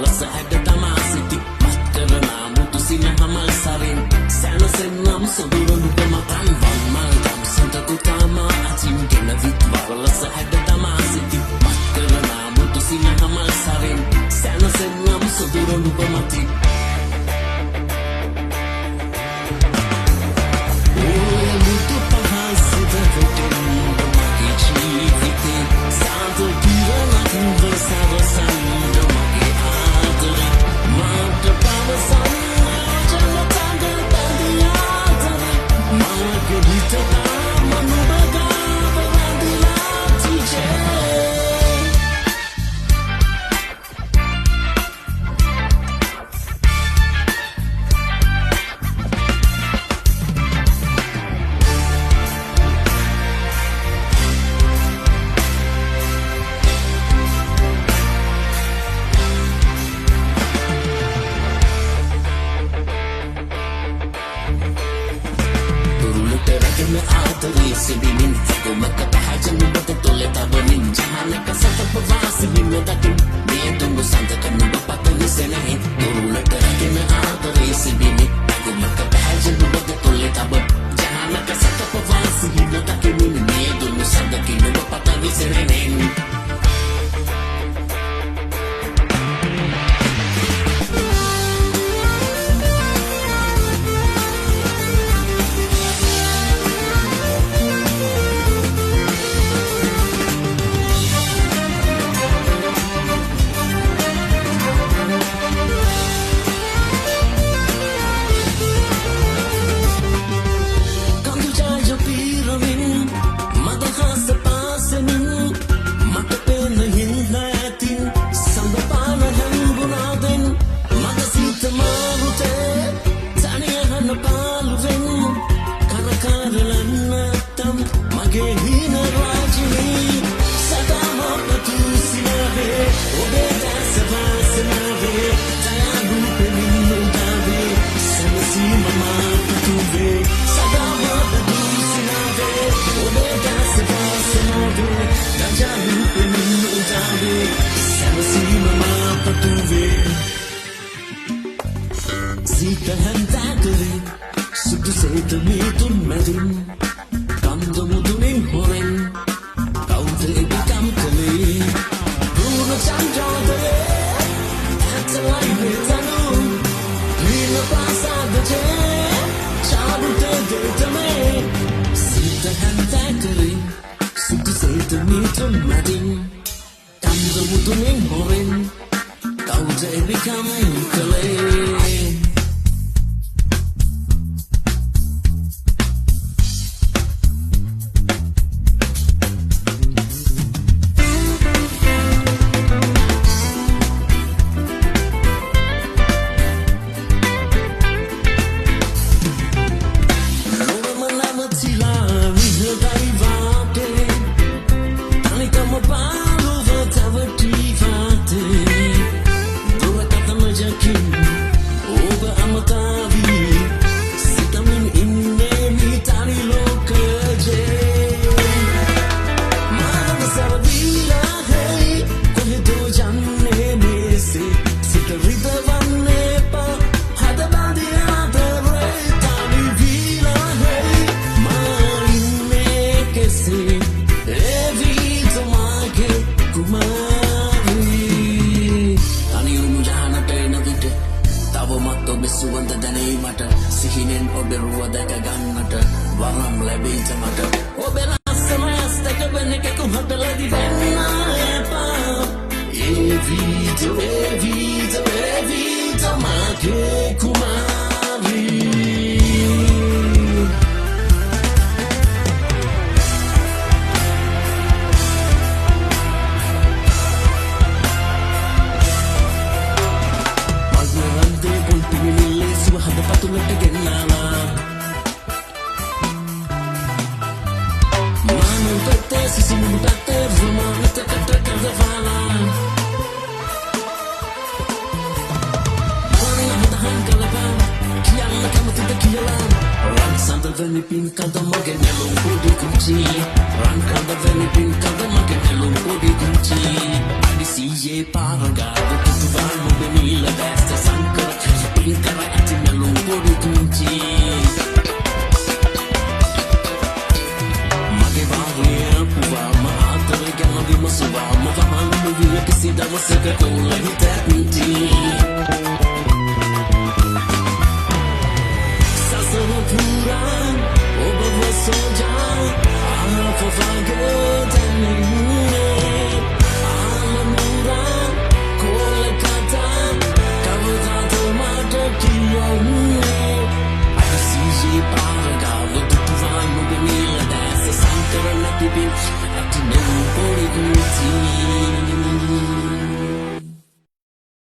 ලස හැඩ තමා සිටි මත් කරන මුතු සිනහ මල් සරින් සැනසෙන්නම් සොඳුර නුඹ මතන් වන් මල් දම් සඳකු තමා අචින් ගෙන විත් වර ලස හැඩ තමා සිටි මත් කරන මුතු සිනහ මල් සරින් සැනසෙන්නම් සොඳුර නුඹ මතින්. ඔය මුතු පහස වැටෙන මගේ ජීවිතේ සාද පිරණක් නුඹ සවසන්න මගේ ආදරේ මට පවසන්න ජනතඟ බැඳි ආදරේ මගේ හිත තාම නුඹ ගාව රැඳිලා තිජේ. තුරුලට රැගෙන ආදරේ සිඹිමින් ෆගුමක පහජ නුඹට තොලේ තබමින් ජහනක සත පවාසිමින් දකින් මේ දුන්නු සඳක නුඹ පතන සෙනහින්. තුරුලට රැගෙන ආදරේ සිඹිමින් ෆගුමක පහජ නුඹට තොලේ තබ ජහනක සත පවාසිමින් දකිමින් මේ දුන්නු සඳක නුඹ පතන සෙනහින්. කඳු ජාය පීරමින් මදහස පාසමින් මට පෙන හිඳ ඇතින් සඳ පාන හැංගුණාදෙන් මද සිත මාරුතේ තනියහන පාළුවෙන් කනකාරලන්න තම් මගේ හීන රාජිනී සදාම පතු සිනාවේ ඔබේ දැස වාසනාවේ දයාලු පෙමින් උදාවේ සැනසීම මා පතුවේ සදාම පතු සිනාවේ ඔබේ දැස වාසනාවේ දයාලු පෙමින් උදාවේ සැනසීම මා පතුවේ. සිත හැන්දෑකරින් සුදු සේත මීතුන් මැදින් කන්ද මුදුනින් හොරෙන් කවුද එබිකම් කළේ පූර්ණ චන්ද්‍රෝදයේ ඈතලයි මේ තනු නීල ප්‍රාසාදයේ චාරුත දෙතමේ. සිත හැන්දෑකරින් සුදු සේත මීතුන් මැදින් කන්ද මුදුනින් හොරෙන් කවුද එබිකම් කළේ. ලොවම නැවතිලා විහදයි වාටේ තනිකම පාළුව තවටි වාටේ දුරකථන යකින් ඔබ අමතාවී සිතමින් ඉන්නේ මේ තනි ලෝකයේ මානව සරදීලා හේ කොහෙදෝ යන්නේ මෙසේ සිත රිදවන්න එපා හද බඳි ආදරේ තනි වීලා හේ මා ඉන්නේ කෙසේ ඒ වීත මගේ කුමාරී. තනි වුණු ජහනට එන විට තවමත් ඔබේ සුවඳ දැනෙයි මට සිහිනෙන් ඔබේ රුව දැක ගන්නට වරම් ලැබෙයිද මට ඔබේ ලස්සන ඇස් දැක වෙන එකෙකු හට ලැබි වෙන්න එපා. ඒ වීත ඒ වීත ඒ වීත මගේ කුමාරී. මල්මරන්දේ පොල් පිණිමිල්ලේ සුව හද පතුලට ගෙන්නාලා මානන් පෙත්තේ සිසිමුණු පැත්තේ රුමානත කට කඳවාලා බලන්න හදහන් කලපා කියන්න කැමතිද කියලා රන් සඳ වැනි පින් කඳ මගේ නෙළුම් පොඩි කුංචි රන් කඳ වැනි පින් කඳ මගේ නෙළුම් පොඩි කුංචි අඩි සීයේ පාර ගාව තුතුවාල් මොබෙමි. දවසක කොල්ල හිත ඇති. සසර පුරා ඔබව සොජා ආපවග දැනෙන්නේ ආලමුරා කෝල කතා කවදාද මට කියන්නේ. අද සීජී පාර ගාව දුටුවා නුඹ නිල දැස සංකර නැති බිම් ඇති නෙව් පොඩි ගුටි.